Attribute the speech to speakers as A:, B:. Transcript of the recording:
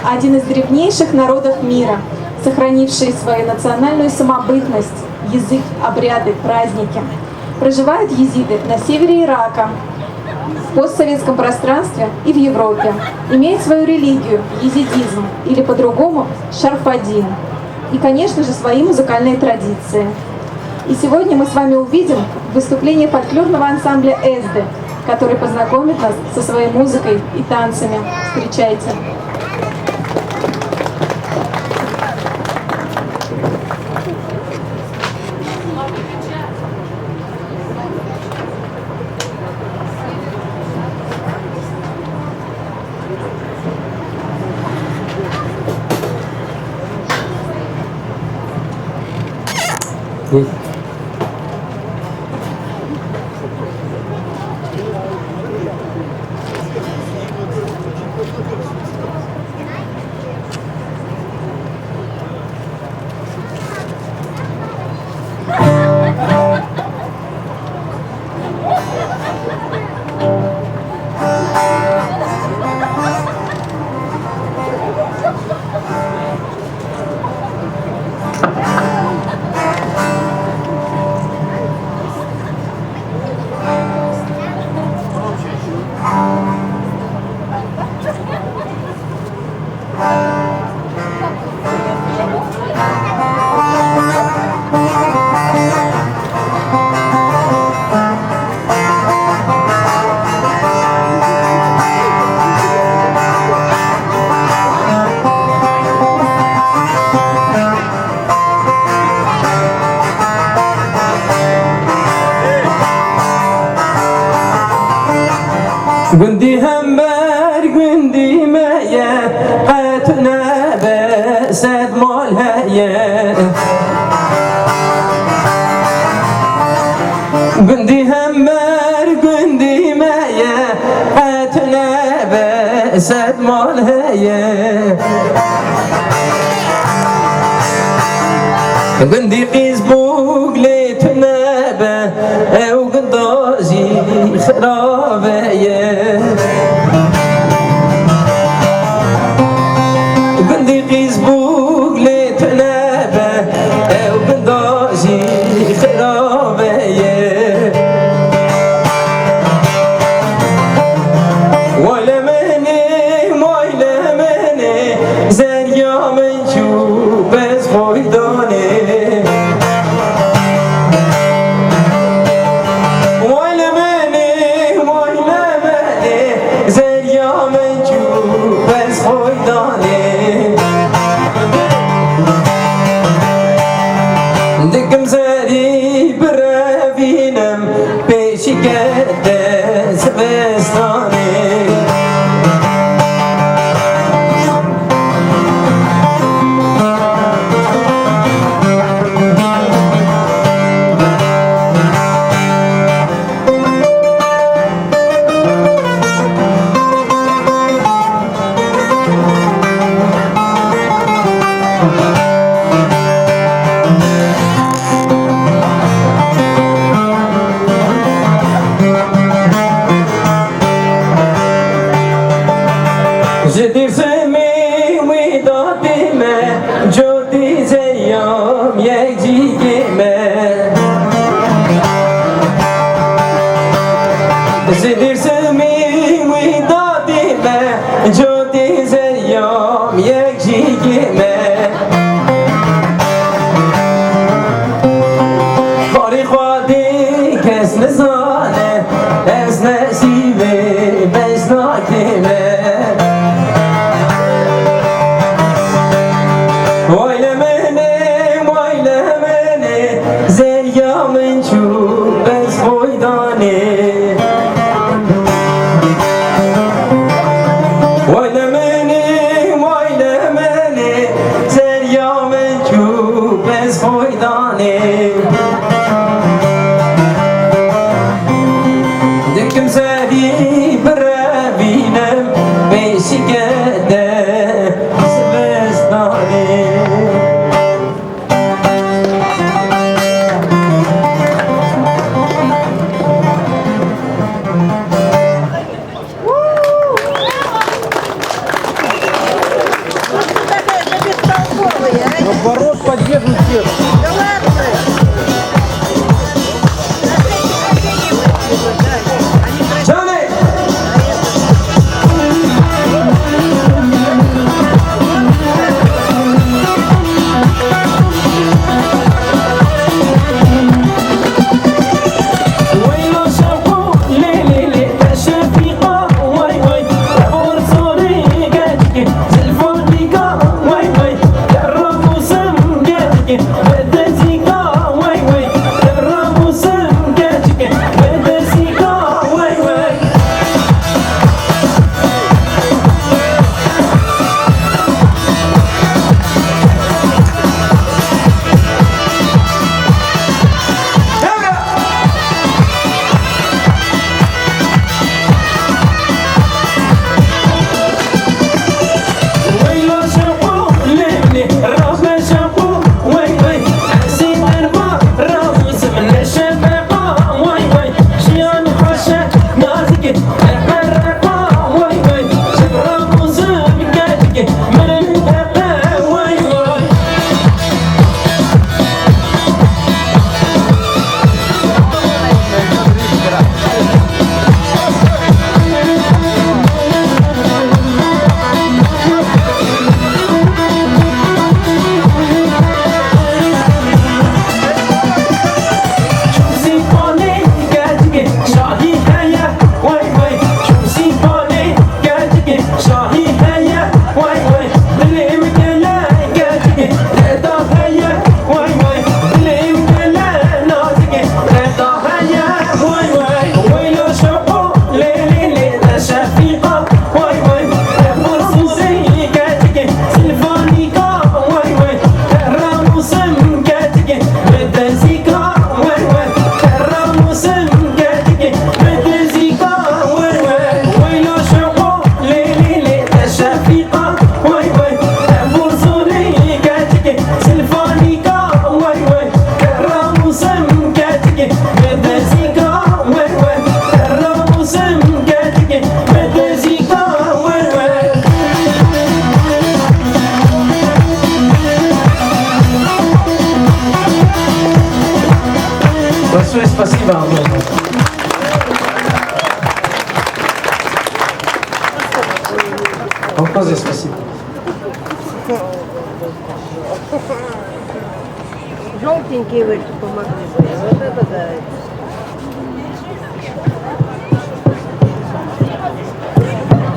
A: один из древнейших народов мира, сохранивший свою национальную самобытность, язык, обряды, праздники. Проживают езиды на севере Ирака, в постсоветском пространстве и в Европе. Имеют свою религию, езидизм, или по-другому шарфадин. И, конечно же, свои музыкальные традиции. И сегодня мы с вами увидим выступление фольклорного ансамбля «Эзды», который познакомит нас со своей музыкой и танцами. Встречайте!
B: Gündi hember gündi meye Qetne besed malheye Gündi hember gündi meye Qetne besed malheye Gündi qız bugle tünebe Ev gündazi xirabeye Gündi qız bugle tünebe Ev gündazi xirabeye Vay meni, vay meni, zerya men çu bez khoydane. Vay meni, vay meni, zerya men çu bez khoydane. Dikim zeri brevinem peşikete zivestane. Jidirsemi vidatime Jodi zeyam yecigime Jidirsemi vidatime Jodi zeyam yecigime Bari khwadi kes nizane Ez nesibe beznakime Vay meni, vay meni, zerya min çu bez khoydane. Vay meni, vay meni, zerya min çu bez khoydane. Dikim zeri brevinem beşikede zivestane.
C: Спасибо огромное. Вам тоже спасибо.
D: Желтенькие вы помогли. Вот это да.